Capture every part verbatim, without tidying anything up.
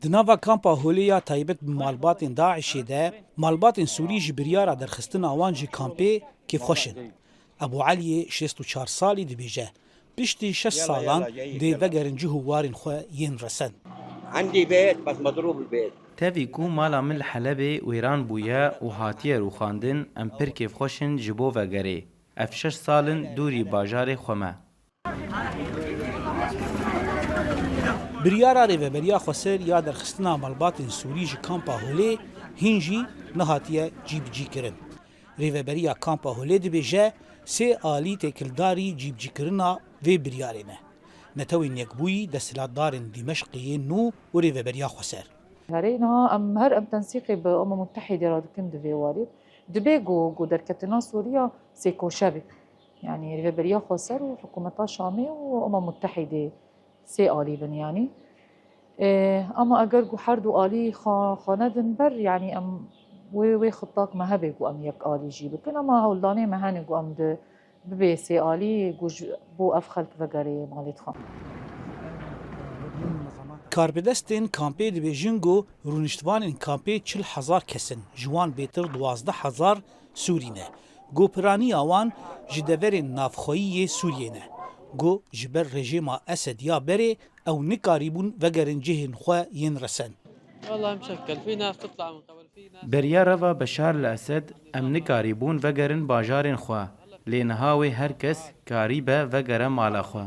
Di nava kampa Holê ya taybet bi malbatên DAIŞê de, malbatên Sûrî ji biryara derxistina wan ji kampê kêfxweş in. Ebû Eliyê şêst û çar salî dibêje, piştî şeş salan dê vegerin cih û warên xwe yên resen. عندي بيت بس مضروب البيت. Tevî ku mala min li Helebê wêran bûye û hatiye rûxandin, em pir kêfxweş in ji bo vegerê. Ev şeş sal in dûrî bajarê xwe me. Biryara Rêveberiya Xweser ya derxistina malbatên Sûrî ji kampa Holê hîn jî nehatiye cîbicîkirin. Rêveberiya Kampa Holê dibêje sê alî têkildarî cîbicîkirina vê biryarê ne. Netewên Yekbûyî, desthilatdarên Dîmeşqê yên nû û Rêveberiya Xweser. Herê niha em her em tensîqê bi Umem Mutehîdê re dikin di vê warî. Dibê ku ku derketina Sûriya sêkoşe be. Yanî Rêveberiya Xweser û Hikûmeta Şamê û Umem Mutehîdê sê alî bin yanî. Ê, ama eger ku her du alî xwe xwe nedin ber, yanî em wê wê xittak me hebe ku em yek alî jî bikin, ama hewldanê me hene ku em di bibê sê alî ku ji bo ev xelk vegerê malê xwe. Karbidestên kampê dibêjin ku rûniştvanên kampê çil hezar kes in, ji wan bêtir duwazdeh hezar Sûrî ne. Ku piraniya wan ji deverên navxweyî yê Sûriyê ne. Ku ji ber rejîma Esed ya berê ew nikarîbûn vegerin cihên xwe yên resen. والله مشكل، في ناس تطلع من قبل، في ناس Beriya reva Beşar li Esed em nikarîbûn vegerin bajarên xwe. Lê niha wê her kes karîbe vegere mala xwe.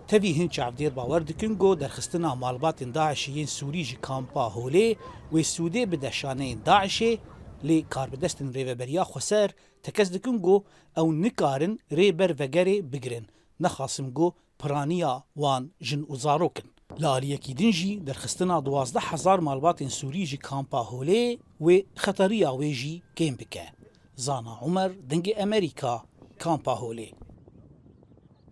Tevî hin çavdêr bawer dikin ku derxistina malbatên DAIŞê yên Sûrî ji kampa Holê wê sûdê bide şaneyên DAIŞê, lê karbidestên Rêveberiya Xweser tekez dikin ku ew nikarin rê ber vegerê bigirin, nexasim ku piraniya wan jin û zarok in. Li aliyekî din jî derxistina duwazdeh hezar malbatên Sûrî ji kampa Holê wê xeteriya wê jî kêm bike. Zana Umer, Dengê Emerîka, Kampa Holê.